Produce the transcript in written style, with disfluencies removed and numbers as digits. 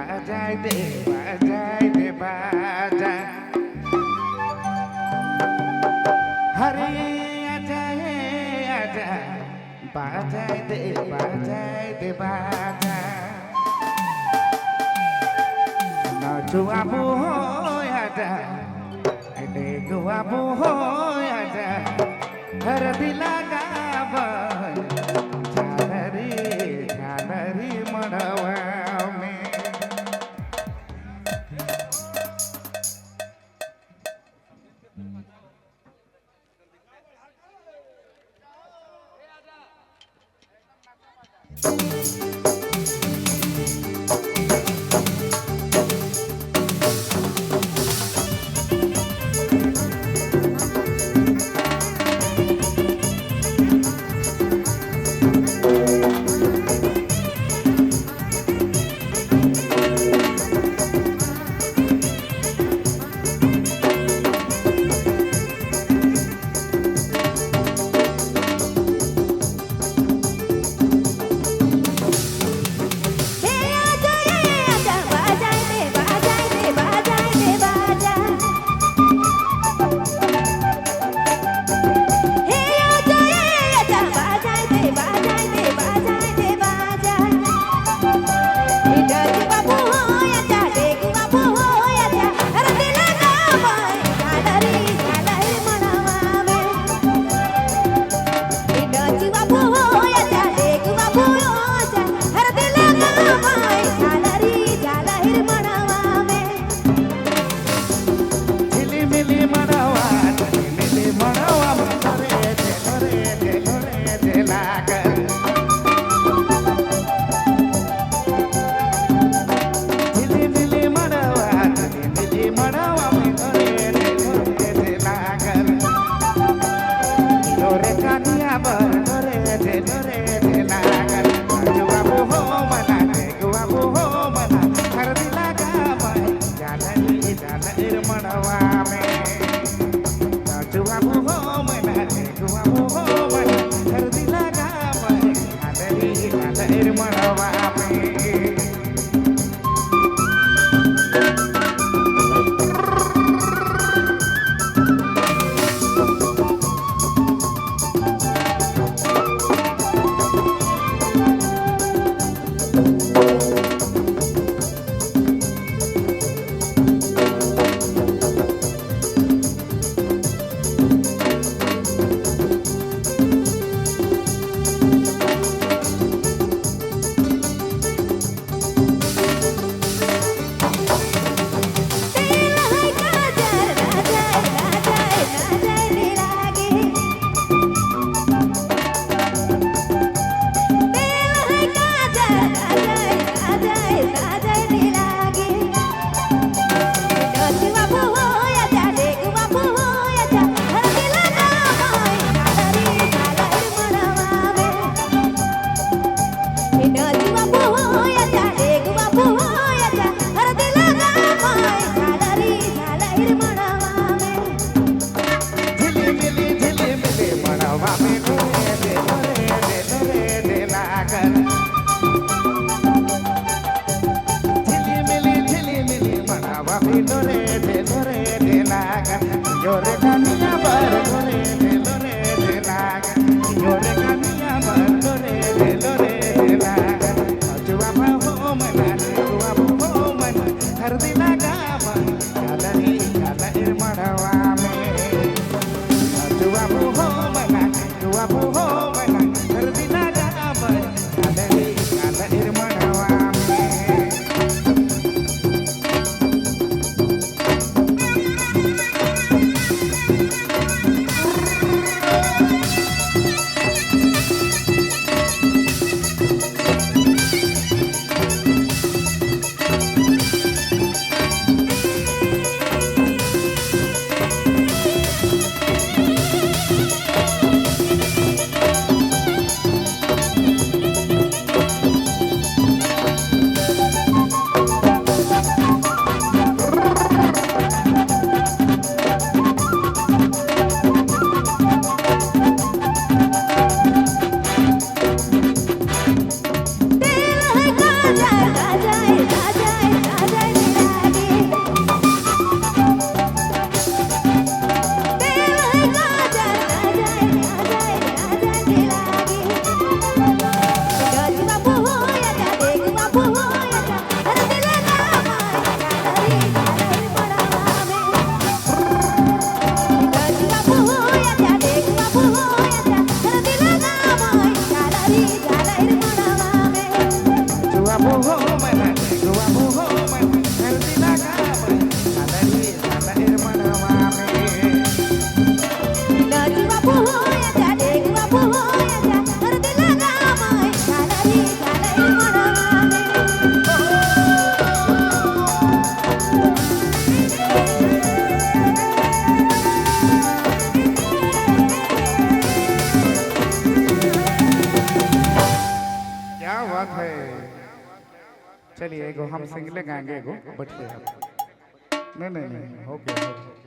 बाजाय दे बाजाय दे बाजा हरे आजा हे आजा बाजाय दे बाजा नाचुआबो हो आजा डेगुआबो हो आजा हर दिला गावय झालरी झालरी मड़वा में। हे आजा हे आजा बाजाय दे बाजाय दे बाजाय दे बाजा हे आजा हे आजा बाजाय दे बाजाय दे बाजाय दे बाजा डच बाबू हो आजा डेगू बाबू हो आजा हर दिल गावय झालरी झालरी मनावे डच बाबू हो आजा डेगू बाबू हो आजा हर दिल गावय झालरी झालरी मनावे। झिलिमिली मड़वा झिलिमिली मड़वा रे रे रे रे लागल झिलिमिली मड़वा झिलिमिली मड़वा रे रे रे लागल रे कानिया बर रे रे रे रे लागल जुआबो हो मना गुआबो हो मना हर दिला गावय झालरी झालरी मड़वा में जुआबो हो मना गुआबो हो मना हर दिला गावय झालरी झालरी मड़वा में। तेल है काजर ना जाए ना जाए ना जाए रे लागे तेल है काजर ना जाए ना जाए ना जाए रे लागे डच बाबू हो आजा डेगू बाबू हो आजा हर दिल गावय झालरी झालरी मनावे डच बाबू हो आजा डेगू बाबू हो आजा हर दिल गावय झालरी झालरी मनावे। झिलिमिली झिलिमिली मड़वा में रे रे रे रे रे लागल झिलिमिली झिलिमिली मड़वा में रे रे रे रे लागल जोरे कानिया बर रे रे रे रे लागल जोरे कानिया बर रे रे रे रे लागल जुआ हो मना जुआ हो मना हर दिला गावय झालरी झालरी मड़वा में जुआबो हो मना जुआबो हो मना हर दिला गावय झालरी झालरी मड़वा में। हे क्या बात है। चलिए, एगो हम सिंगले गाएंगे, एगो बैठिए आप। नहीं नहीं नहीं, हो गया, हो गया।